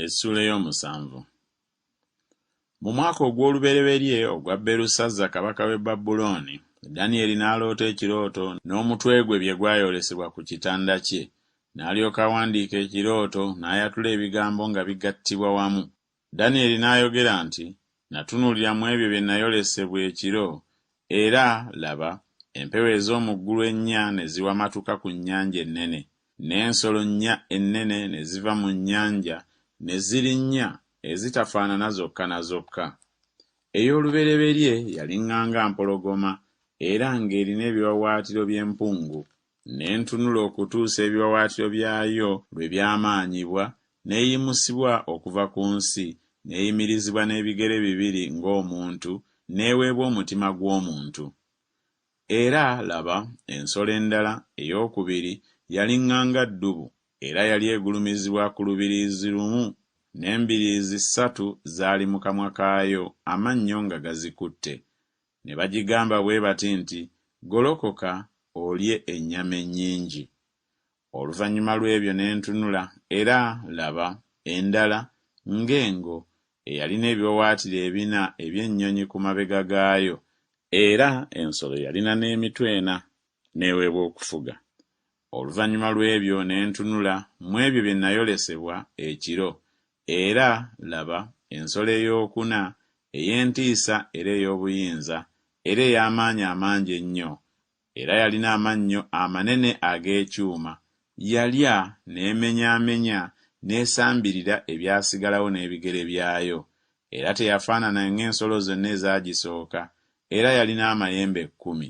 Essuula ey'omusanvu. Mu mwaka ogw'olubereberye ogwa Berusazza kabaka w'e Babulooni, Danyeri n'aloota ekirooto n'omutwe gwe bye gwayolesebwa ku kitanda kye. N'alyoka awandiika ekirooto n'ayatula ebigambo nga bigattibwa wamu. Danyeri n'ayogera nti, Natunuulira mu ebyo bye nayolesebwa ekiro, era, laba, empewo ez'omu ggulu ennya ne ziwamatuka ku nnyanja ennene. N'ensolo nnya ennene ne ziva mu nnyanja, ne zirinnya, ezitafaanana zokka na zokka. Ey'olubereberye yaliŋŋanga mpologoma, era ng'erina ebiwaawaatiro by'empungu. Ne ntunula okutuusa ebiwaawaatiro byayo lwe byamaanyibwa, n'eyimusibwa okuva ku nsi, n'eyimirizibwa n'ebigere bibiri ng'omuntu, n'eweebwa omutima gw'omuntu. Era, laba, ensolo endala, ey'okubiri, yaliŋŋanga ddubu, era yali egulumizibwa ku lubiriizi lumu, n'embiriizi ssatu zaali mu kamwa kaayo, amannyo nga gazikutte. Ne bagigamba bwe bati nti, Golokoka, olye ennyama ennyingi. Oluvannyuma lw'ebyo ne ntunula, era, laba, endala, ng'engo, eyalina ebiwaawaatiro ebina eby'ennyonyi ku mabega gaayo, Era ensolo yalina n'emitwe ena, n'eweebwa okufuga. Oluvannyuma lw'ebyo ne ntunula, mu ebyo bye nnayolesebwa ekiro, era, laba, ensolo ey'okuna, ey'entiisa era ey'obuyinza, era ey'amaanyi amangi ennyo, era yalina amannyo amanene ag'ekyuma, yalya, n'emenyaamenya, n'esambirira ebyasigalawo n'ebigere byayo, era teyafaanana ng'ensolo zonna ezaagisooka, era yalina amayembe kkumi.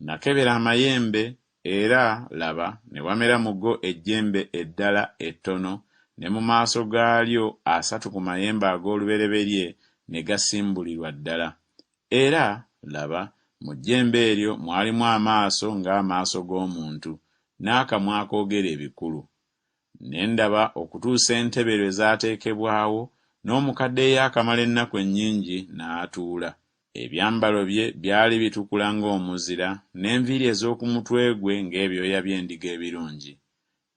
Nakebera amayembe, era, laba, ne wamera mu go ejjembe eddala ettono, ne mu maaso gaalyo asatu ku mayembe ag'olubereberye ne gasimbulirwa ddala. Era, laba, mu jjembe eryo mwalimu amaaso ng'amaaso g'omuntu, n'akamwa akoogera ebikulu. Ne ndaba okutuusa entebe lwe zaateekebwawo, n'omukadde eyaakamala ennaku ennyingi n'atuula. Ebyambalo bye byali bitukula ng'omuzira, n'enviiri ez'oku mutwe gwe ng'ebyoya by'endiga ebirungi.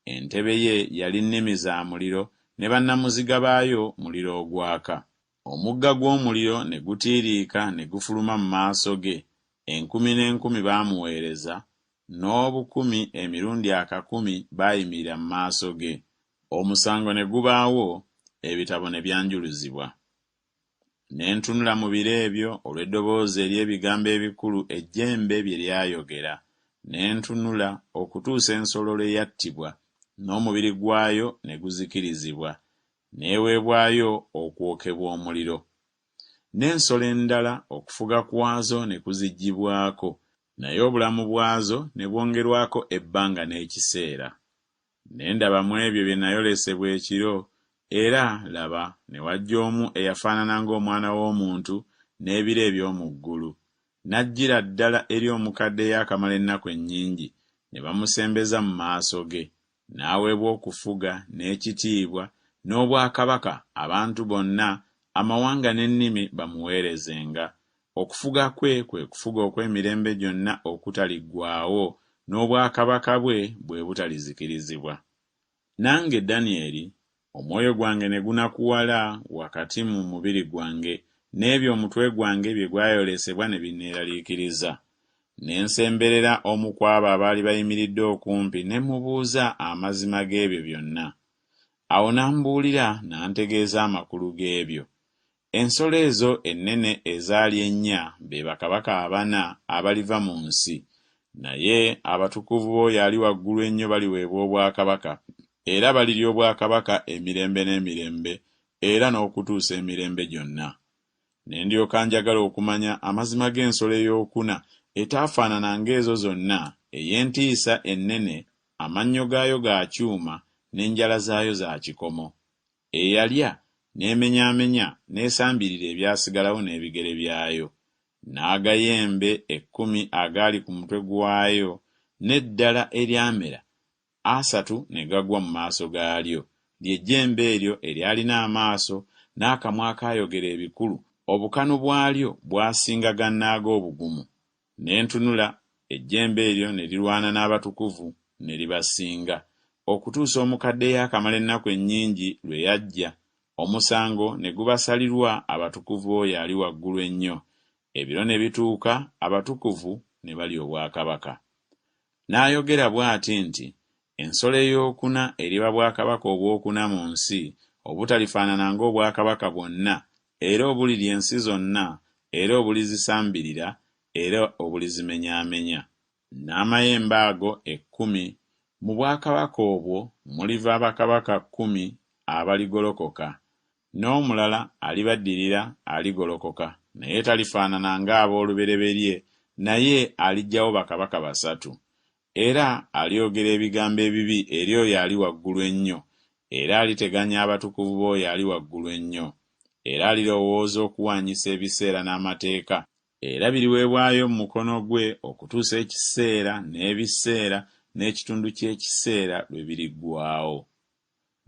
Entebe ye yali nnimi za muliro, ne bannamuziga baayo muliro ogwaka. Omugga gw'omuliro ne gutiiriika ne gufuluma mu maaso ge, enkumi n'enkumi baamuweereza, n'obukumi emirundi akakumi baayimirira mu maaso ge. Omusango ne gubaawo, ebitabo ne byanjuluzibwa. Ne ntunula mu biro ebyo olw'eddoboozi ery'ebigambo ebikulu ejjembe bye lyayogera, ne ntunula okutuusa ensolo lwe yattibwa, n'omubiri gwayo ne guzikirizibwa, n'eweebwayo okwokebwa omuliro. N'ensolo endala okufuga kwazo ne kuziggyibwako, naye obulamu bwazo ne bwongerwako ebbanga n'ekiseera. Ne ndaba mu ebyo bye nayolesebwa ekiro, era, laba, ne wajja omu eyafaanana ng'omwana w'omuntu n'ebire eby'omu ggulu, n'ajjira ddala eri omukadde eyaakamala ennaku ennyingi, ne bamusembeza mu maaso ge. N'aweebwa okufuga, n'ekitiibwa, n'obwakabaka, abantu bonna, amawanga n'ennimi bamuweerezenga. Okufuga kwe kwe kufuga okw'emirembe gyonna okutaliggwaawo, n'obwakabaka bwe bwe butalizikirizibwa. Nange Danyeri, omwoyo gwange ne gunakuwala wakati mu mubiri gwange, n'ebyo omutwe gwange bye gwayolesebwa ne binneeraliikiriza. Ne nsemberera omu ku abo abaali bayimiridde okumpi ne mmubuuza amazima g'ebyo byonna. Awo n'ambuulira n'antegeeza amakulu g'ebyo. Ensolo ezo ennene ezaali ennya be bakabaka abana abaliva mu nsi, naye abatukuvu b'Oyo Ali Waggulu Ennyo baliweebwa obwakabaka, era balirya obwakabaka emirembe n'emirembe era n'okutuusa emirembe gyonna. Ne ndyoka njagala okumanya amazima g'ensolo ey'okuna etaafaanana ng'ezo zonna, ey'entiisa ennene, amannyo gaayo ga kyuma, n'enjala zaayo za kikomo. Eyalya, n'emenyaamenya, n'esambirira ebyasigalawo n'ebigere byayo, n'agayembe ekkumi agaali ku mutwe gwayo, n'eddala eryamera, asatu ne gagwa mu maaso gaalyo, lye jjembe eryo eryalina amaaso n'akamwa akaayogera ebikulu, obukanu bwalyo bwasinga gannaago obugumu. Ne ntunula, ejjembe eryo ne lirwana n'abatukuvu, ne libasinga, okutuusa omukadde eyaakamala ennaku ennyingi lwe yajja, Omusango ne gubasalirwa abatukuvu b'Oyo Ali Waggulu Ennyo, ebiro ne bituuka abatukuvu ne balya obwakabaka. N'ayogera bw'ati nti Ensolo ey'okuna eriba bwakabaka obw'okuna mu nsi, obutalifaanana ng'obwakabaka bwonna, era obulirya ensi zonna, era obulizisambirira, era obulizimenyaamenya. N'amayembe ago ekkumi, mu bwakabaka obwo muliva bakabaka kkumi abaligolokoka, n'omulala alibaddirira aligolokoka, naye talifaanana ng'ab'olubereberye, naye aliggyawo bakabaka basatu. Era alyogera ebigambo ebibi eri Oyo Ali Waggulu Ennyo, era aliteganya abatukuvu b'Oyo Ali Waggulu Ennyo, era alirowooza okuwaanyisa ebiseera n'amateeka, era biriweebwayo mu mukono gwe okutuusa ekiseera n'ebiseera n'ekitundu ky'ekiseera lwe biriggwaawo.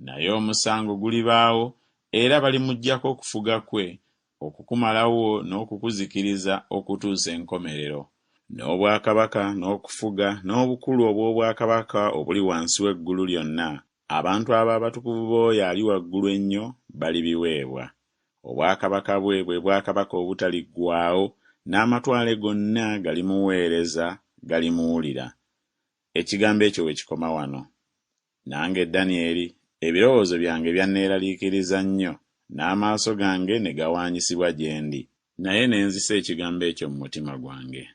Naye omusango gulibaawo, era balimuggyako okufuga kwe, okukumalawo n'okukuzikiriza okutuusa enkomerero. N'obwakabaka, n'okufuga, n'obukulu obw'obwakabaka obuli wansi w'eggulu lyonna, abantu ab'abatukuvu b'Oyo Ali Waggulu Ennyo balibiweebwa. Obwakabaka bwe bwe bwakabaka obutaliggwaawo, n'amatwale gonna galimuweereza, galimuwulira. Ekigambo ekyo we kikoma wano. Nange Danyeri, ebirowoozo byange byanneeraliikiriza nnyo, n'amaaso gange ne gawaanyisibwa gye ndi. Naye ne nzisa ekigambo ekyo mu mutima gwange.